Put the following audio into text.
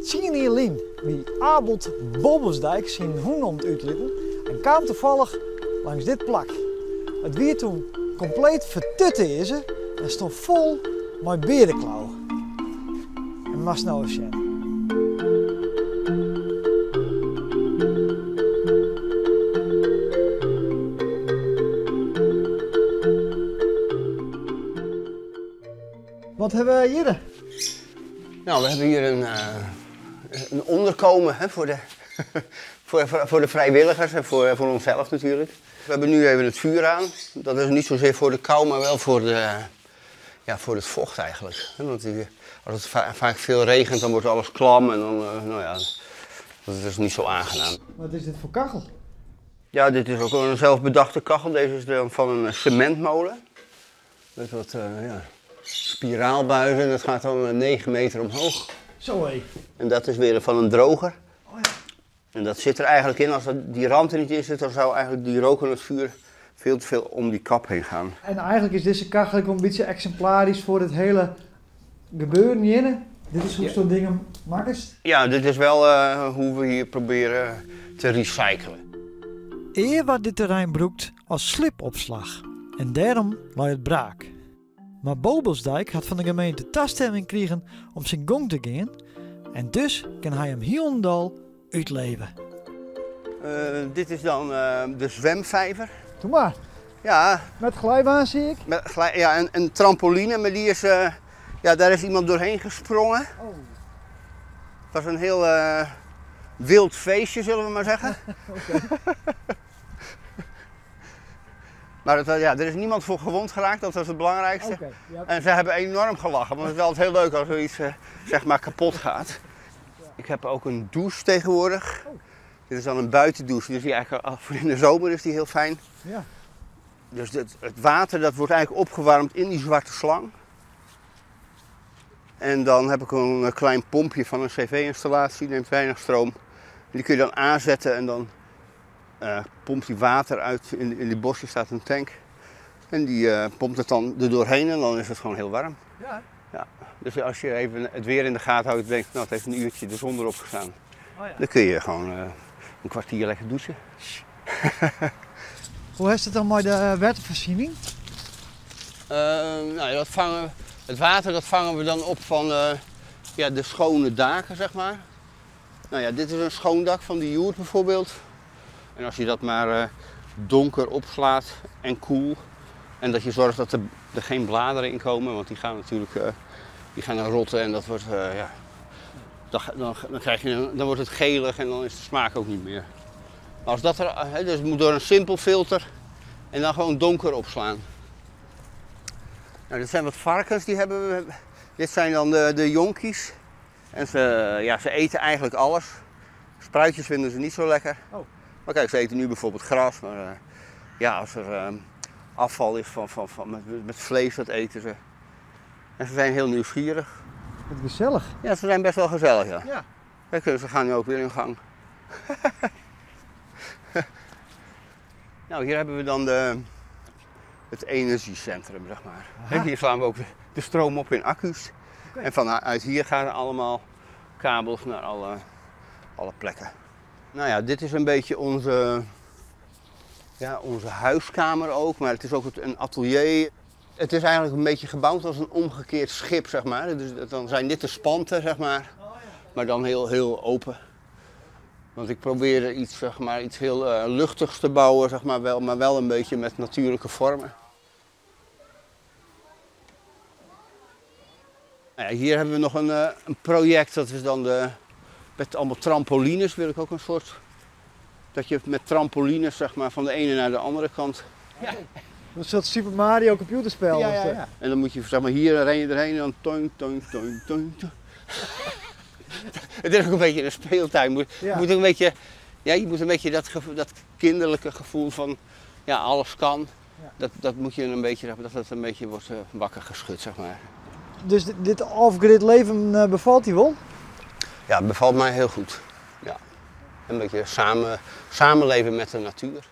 Tsien jier lyn wie Abelt Bobelsdijk syn hûn oan it útlitten en kaam tafallich langs dit plak. It wie toen kompleet fertutearze en stond fol mei beareklau. En moatst no ris sjen. Wat hawwe we hjir? Nou, we hebben hier een onderkomen, hè, voor de vrijwilligers en voor onszelf natuurlijk. We hebben nu even het vuur aan. Dat is niet zozeer voor de kou, maar wel ja, voor het vocht eigenlijk. Want als het vaak veel regent, dan wordt alles klam en dan, nou ja, dat is niet zo aangenaam. Wat is dit foar kachel? Ja, dit is ook een zelfbedachte kachel. Deze is dan van een cementmolen. Met wat ja, spiraalbuizen en dat gaat dan 9 meter omhoog. Zo hé. En dat is weer van een droger. Oh ja. En dat zit er eigenlijk in, als die rand er niet in zit, dan zou eigenlijk die rook en het vuur veel te veel om die kap heen gaan. En eigenlijk is deze kachel ook een beetje exemplarisch voor het hele gebeuren hier. Dit is hoe zo'n dingen makkest? Ja, dit is wel hoe we hier proberen te recyclen. Eer waard dit terrein brûkt as slibopslach en dêrom lei it braak. Mar Bobelsdijk hat fan de gemeente tastimming krigen om syn gong te gean en dus kin hy him hielendal útleve. Dit is dan de zwemvijver. Doe mar. Ja. Met glijbaan zie ik. Met glij, ja, en trampoline, maar die is, ja, daar is iemand doorheen gesprongen. Oh. Het was een heel wild feestje, zullen we maar zeggen. Maar ja, er is niemand voor gewond geraakt, dat was het belangrijkste. En ze hebben enorm gelachen, want het is altijd heel leuk als er iets kapot gaat. Ik heb ook een douche tegenwoordig. Dit is dan een buitendouche, dus die eigenlijk al voor in de zomer is die heel fijn. Dus het water dat wordt eigenlijk opgewarmd in die zwarte slang. En dan heb ik een klein pompje van een cv-installatie, neemt weinig stroom. Die kun je dan aanzetten en dan pompt die water uit. In die bosje staat een tank. En die pompt het dan er doorheen en dan is het gewoon heel warm. Ja. Dus als je even het weer in de gaten houdt en denkt, nou het heeft een uurtje de zon erop gestaan. Dan kun je gewoon een kwartier lekker douchen. Hoe is het dan met de wettervoorziening? Nou, dat vangen, het water dat vangen we dan op van ja, de schone daken. Nou ja, dit is een schoon dak van de Joert bijvoorbeeld. En als je dat maar donker opslaat en koel. En dat je zorgt dat er geen bladeren in komen, want die gaan natuurlijk die gaan dan rotten en dat wordt, ja, dan, dan, dan krijg je een, dan wordt het gelig en dan is de smaak ook niet meer. Maar als dat er, hè, dus het moet door een simpel filter en dan gewoon donker opslaan. Nou, dit zijn wat varkens, die hebben we. Dit zijn dan de jonkies. En ze eten eigenlijk alles. Spruitjes vinden ze niet zo lekker. Maar kijk, ze eten nu bijvoorbeeld gras, maar als er afval is met vlees, dat eten ze. En ze zijn heel nieuwsgierig. Wat gezellig. Ja, ze zijn best wel gezellig, ja. Kijk, ze gaan nu ook weer in gang. Nou, hier hebben we dan het energiecentrum. Hier slaan we ook de stroom op in accu's. En vanuit hier gaan allemaal kabels naar alle plekken. Nou ja, dit is een beetje onze huiskamer ook, maar het is ook een atelier. Het is eigenlijk een beetje gebouwd als een omgekeerd schip. Dus dan zijn dit de spanten. Maar dan heel, heel open. Want ik probeerde iets heel luchtigs te bouwen, maar wel een beetje met natuurlijke vormen. Nou ja, hier hebben we nog een project, dat is dan met allemaal trampolines wil ik ook een soort... Dat je met trampolines van de ene naar de andere kant... Ja. Een soort Super Mario computerspel. Ja, ja, ja. En dan moet je hier ren je erheen en dan toing, toing, toing, toing, toing. Het is ook een beetje een speeltuin. Moet ook een beetje, ja, je moet een beetje dat gevo-, dat kinderlijke gevoel van, ja, alles kan. Dat, dat moet je een beetje, dat dat een beetje wordt wakker geschud. Dus dit off-grid leven bevalt je wel? Ja, het bevalt mij heel goed. Ja. Een beetje samenleven met de natuur.